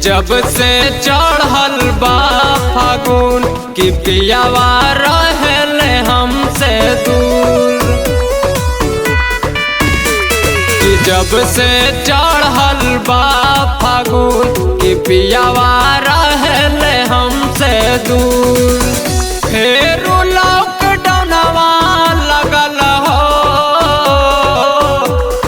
जब से चढ़ल बा फागुन कि पियावा रहले हमसे दूर। कि जब से चढ़ल बा फागुन कि पियावा रहले हमसे दूर। फेर लॉकडाउनवा लगल हो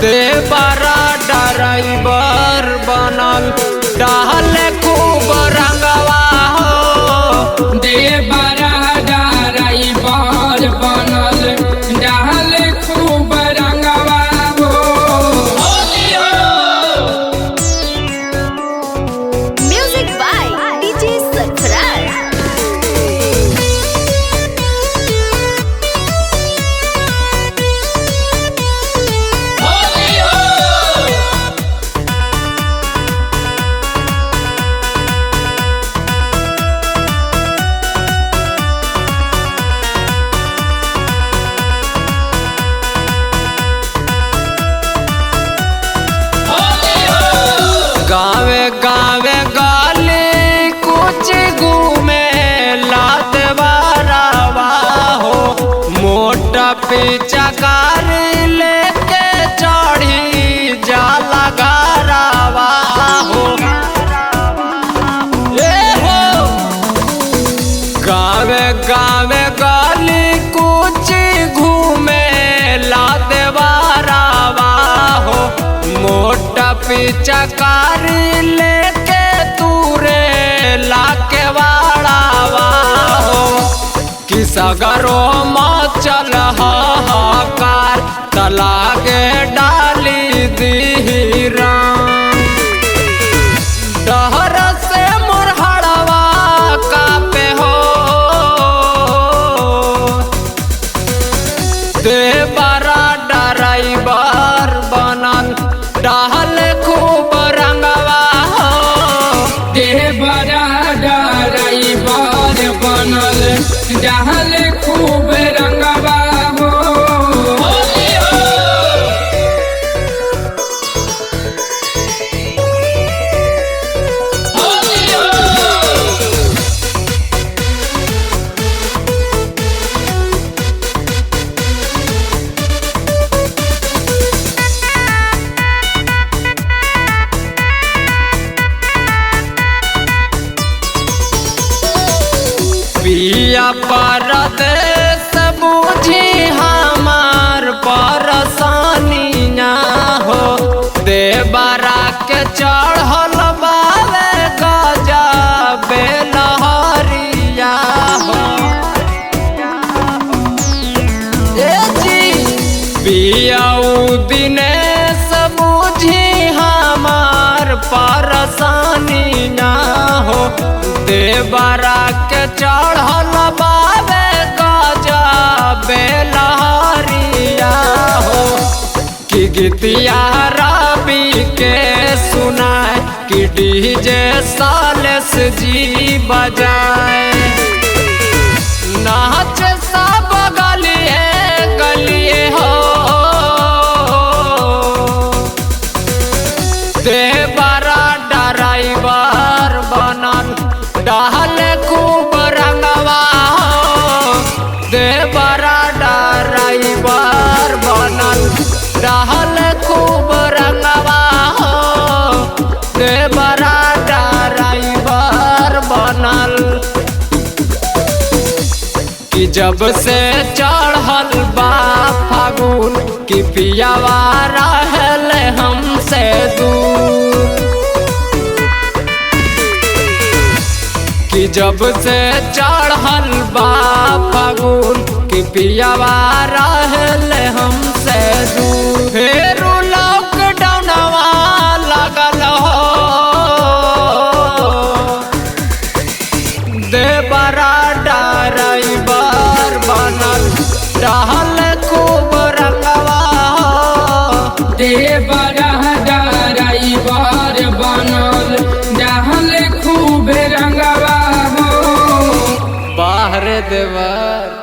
ते बड़ा ड्राइवर बनल डाल खूब रंगवा हो। दे बड़ा ड्राइवर बनल डाल खूब रंगवा हो। Music by DJ Sarfaraz. गावे गावे गाली कुछ घूमे लात बारावा हो। मोटा पिचकार लेके चढ़ी जाला गारावा हो। ए हो गावे गावे गाली कुछ घूमे लात बारावा हो। मोटा पिचकार लेके तूरे लाके वाड़ावा हो। कि सगरो मचल हाहाकार तलागे डाली दी राम। डहर से मुरहड़वा कापे हो दे बड़ा ड्राइवर बनल डाल खूब रंगवा हो। दे बड़ा ड्राइवर बनल डाल खूब रंगवा हो। पिया परदेस बूझी हमार परसानिया हो। देवरा के चढ़ल बावे गजा बेलहरिया हो। ए जी पिया दिनेश बूझी हमार परसानिया हो। देवरा के चढ़ल बावे गजा बेलहरिया हो। कि गीतिया रवि के सुनाए कि डीजे सालेस जी बजाए। नाच सब गलिए गलिए हो दे बड़ा ड्राइवर बनल डाल खूब रंगवा हो। दे बड़ा ड्राइवर बनल डाल खूब रंगवा हो। दे बड़ा ड्राइवर बनल। कि जब से चढ़ल बा फागुन कि पियावा रहले हमसे दूर। कि जब से चढ़ल बा फागुन कि पियावा रहले हमसे दूर। फेर लॉकडाउनवा लगल हो दे बड़ा ड्राइवर बनल डाल खूब रंगवा हो। दे बड़ा ड्राइवर बनल डाल खूब रंगवा हो। बाहर देवर।